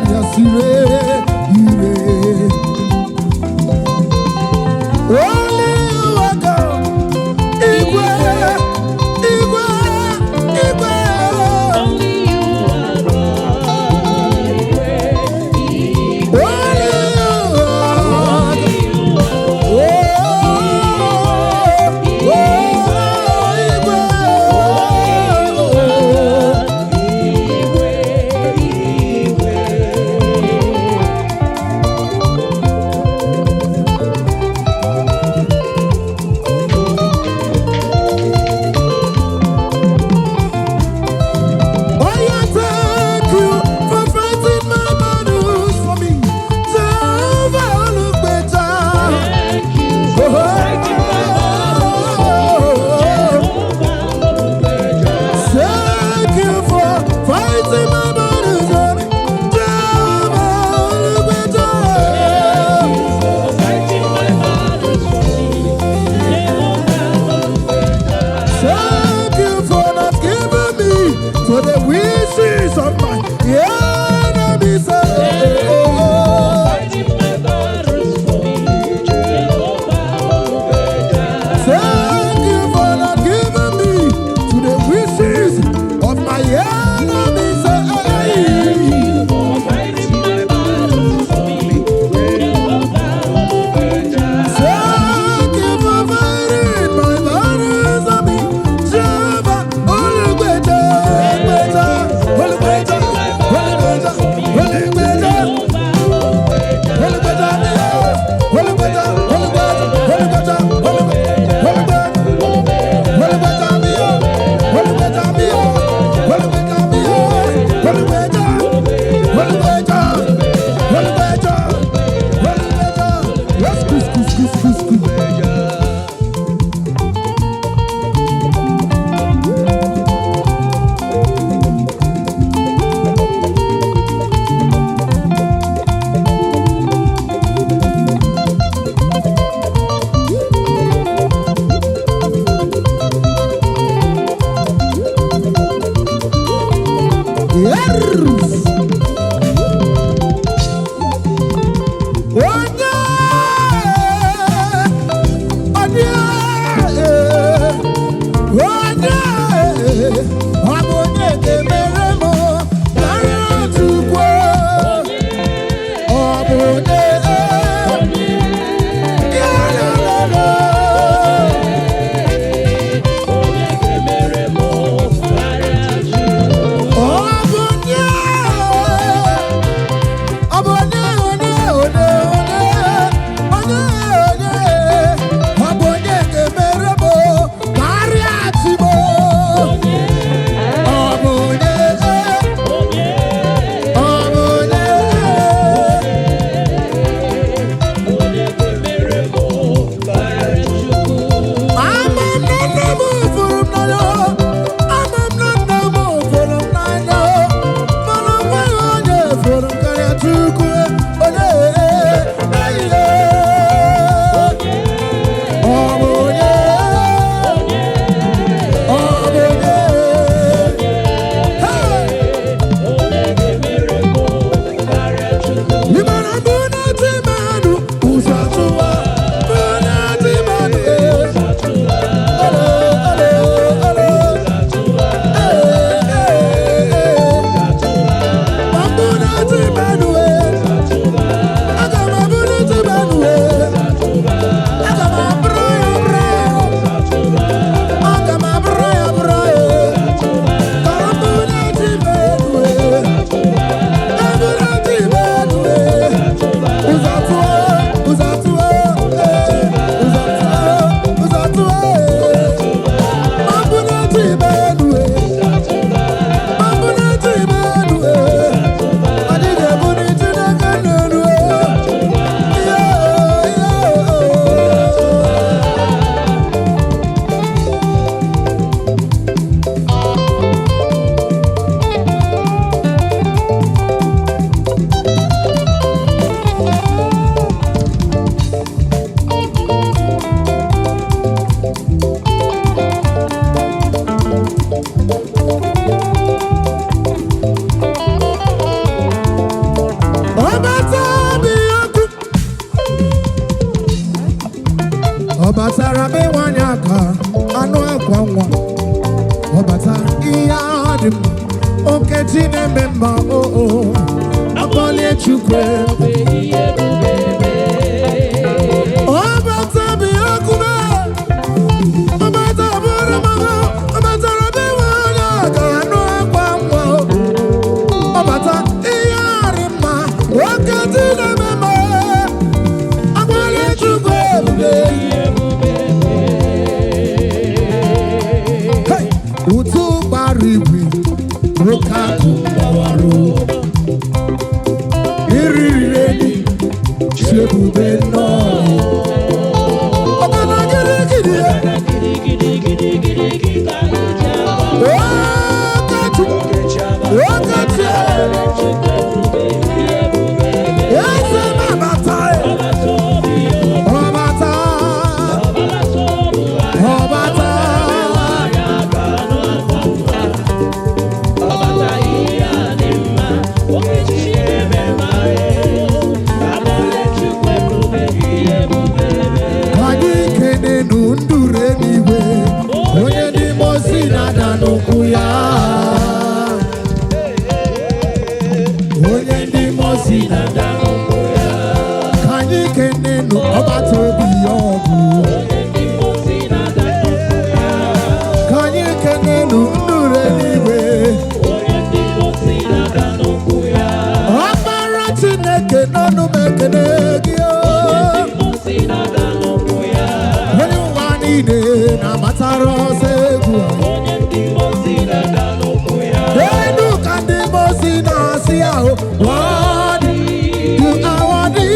Yes, you read, you read. Batara be nwanyị aka anụ akwa nwa. Ọ bata ihe a dị mma, Okechi na-eme mma o o akpọlie Chukwu. Ọ bata bụ akụbe, ọ bata bụrụ mama, ọ batara be nwanyị aka anụ akwa nwa. Ọ bata ihe a dị mma, Okechi na-eme mma, akpọlie Chukwu ebube. Hey! Ụtụ gbara igwe, nwoke akụ gbawara ụba. Iriri enyi, chiebube nnọọ. Ọbana gịrịgịrị ya. Okechi, Okechi, eze mabata ya. Ọbata, ọbata. Ka anyị kenenu nduru eluigwe, onye ndị mmụọ ozi na-ada n'ụkwụ ya. Onye ndị mmụọ ozi na-ada n'ụkwụ ya. Ka anyị kenenu ọgbata obi ya ọgụ. Ka anyị kenenu nduru eluigwe. Ọkpara Chineke n'ọnụ m ekene gị o. Onye ụwa niile na-amatara ọsọ egwu. Elu ka ndị mmụọ ozi na-asị ahụ, "Worthy, you are worthy,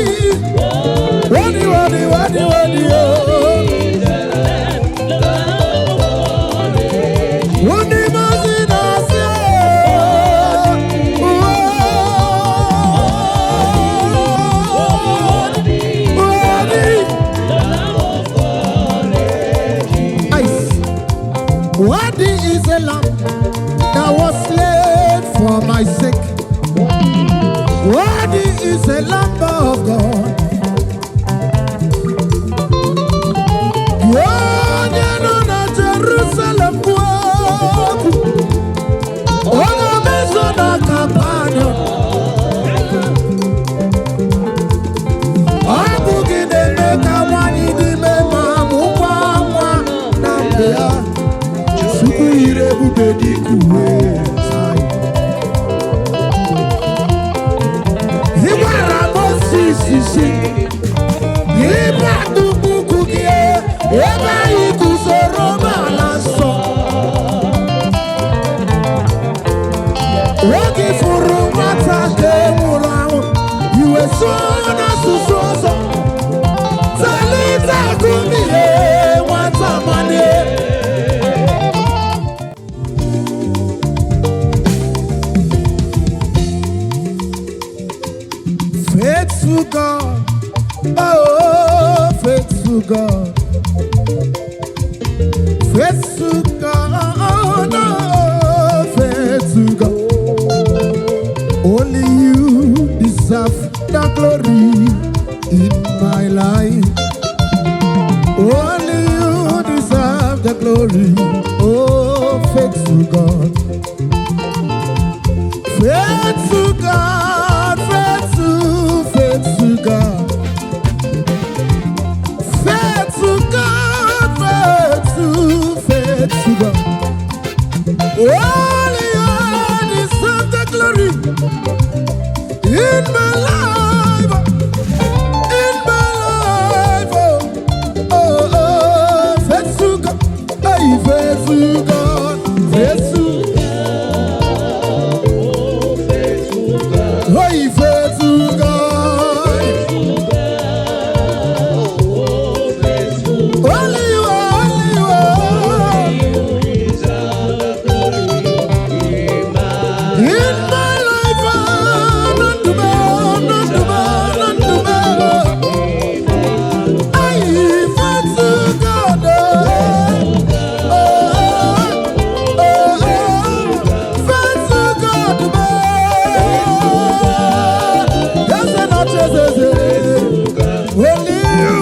worthy, worthy, worthy, worthy, oh." Ndị mmụọ ozi na-asị, "Worthy, worthy." Ice. Worthy is a lamb that was slain for my sake. Worthy is a lamb of God. Onye nọ na Jerusalem kwuo okwu, onye mezo na Kapanọm. Ọ bụ gị na-eme ka nwanyị dị ime ma mụkwa nwa na mgbe ya. Chukwu yiri ebube dịka uwe. Ị gwara Moses si, "Ibe akpụkpọ ụkwụ gị ebe anyị guzoro n'ala nsọ." Oge fụrụ nwata ka e nwụrụ anwụ, iwe sụọ n'asụsụ ọzọ. Talita kumi, nwata malie. Faithful God, oh, faithful God, faithful God, oh, faithful God. Only you deserve the glory in my life. Only you deserve the glory, oh, faithful God. Faithful God, faithful, faithful God. Faithful God, faithful, faithful God. Only you deserve the glory in my life, in my life. Oh, faithful God, hey, faithful God, faithful. Hey, faithful God. Only you are, only you are. In my life, ah, none to me, none to me, none to me. Hey, faithful God, oh, oh, oh, faithful God, man. Yes, and not just as. Only you.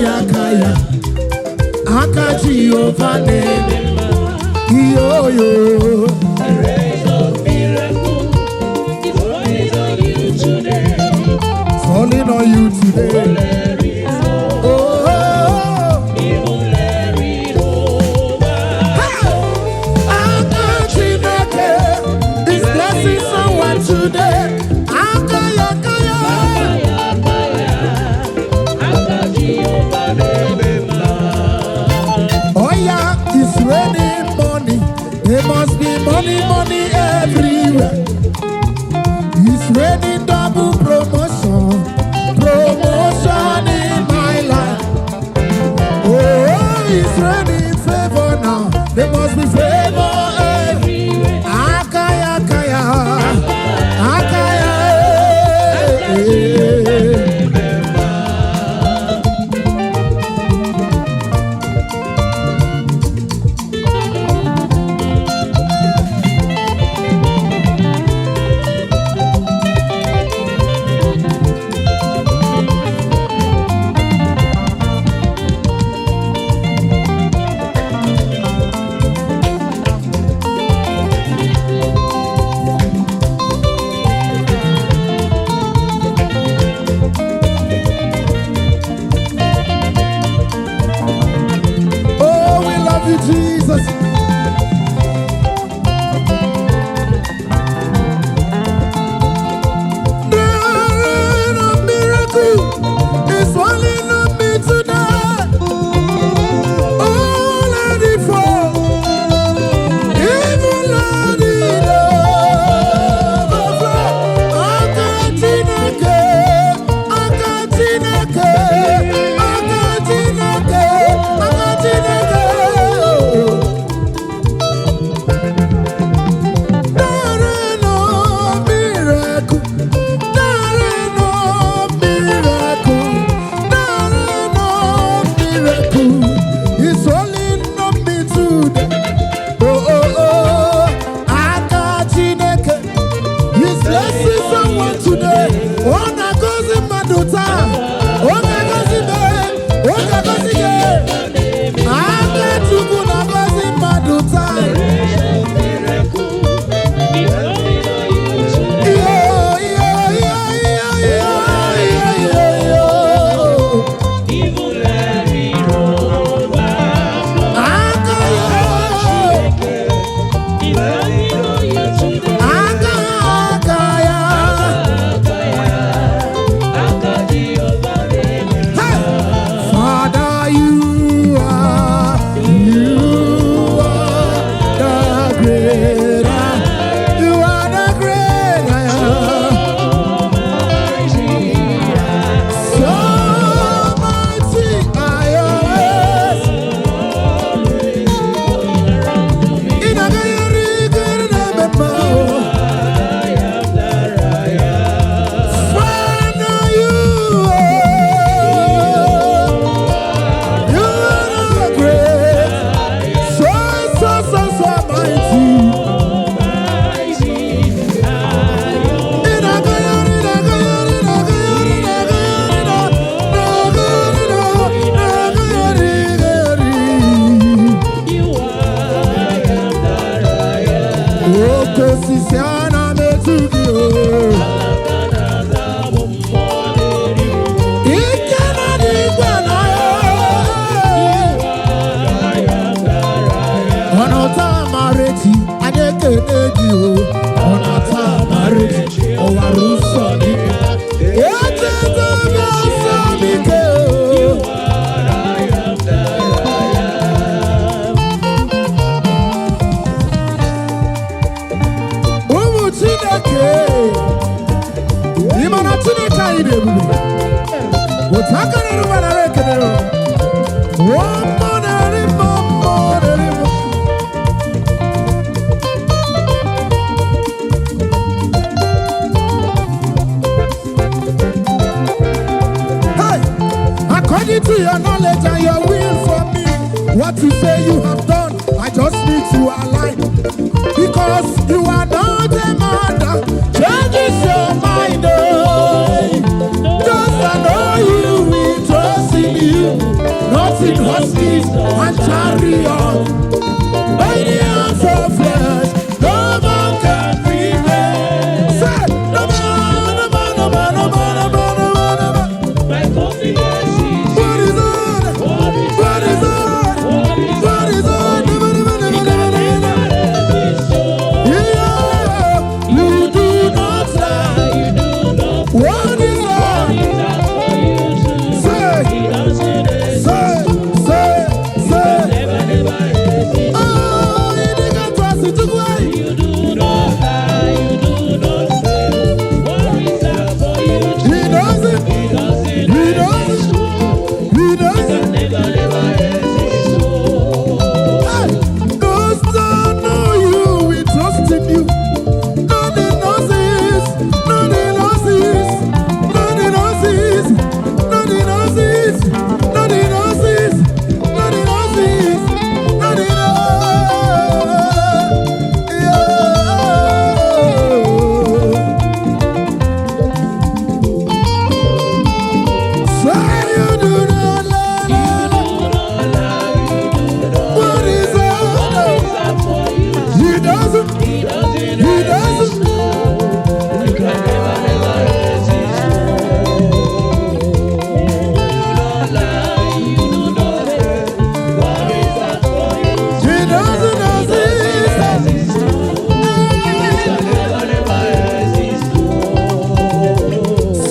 ya, aka ya, aka Jehova na-eme ihe oyo. The rays of miracle is falling on you today. Falling on you today. Let it flow, Oh, even let it over. Aka Chineke is blessing someone today. Aka ya, aka ya. Aka Jehova na-eme mma. Oh yeah, it's raining money. There must be money, money everywhere. It's raining double promotion, promotion in my life. Oh, it's raining favor now. There must be favor everywhere. Aka ya, aka ya, aka ya, eh, eh. Oh, we love you, Jesus. The rain of miracle is falling on me today. Oh, let it fall. Even let it overflow. Aka Chineke, aka Chineke, aka Chineke, aka Chineke. There no miracle, there no miracle, there no miracle. It's only not me today. Oh, oh, oh, aka Chineke. He's blessing someone today. Ọ na-agọzi mmadụ taa. Ọ ga-agọzi me. Ọ ga-agọzi gị. Aka Chukwu na-agọzi mmadụ taa. Miracle is falling on you today. Iyo, iyo, iyo, iyo, iyo, iyo, iyo, iyo. Even let it overflow. Aka ya, Is falling on you today. Aka, aka ya. Aka ya, aka Jehova na-eme. Hey! Father, you are the great I. You are the great I am. So mighty I am. Ị na-agagharị ike na-eme mma. Father, you are the great, so, so, so, so mighty. Ị na-agagharị, na-agagharị, na-agagharị, na-agagharị, na-agagharị, na-agagharị, gagharị. Oke osisi a na-etu gị o. Ike na n'igwe na ya. Ọ̀nà amarechi, anyị ekele gị o. Ọ̀nà amarechi, ọwara ụsọ gị. Echeta m ọsọ m ike o. Ụmụ Chineke, ị ma na Chineke anyị dị ebube. Otu aka na-eru mma nara ekele o. O mmụọ na-eri mmụọ, mmụọ na-eri mmụọ. Hey! According to your knowledge and your will for me, what you say you have done, I just need to align. Because you are not a man that changes your mind. Oh. Just I know you will trust in you. York.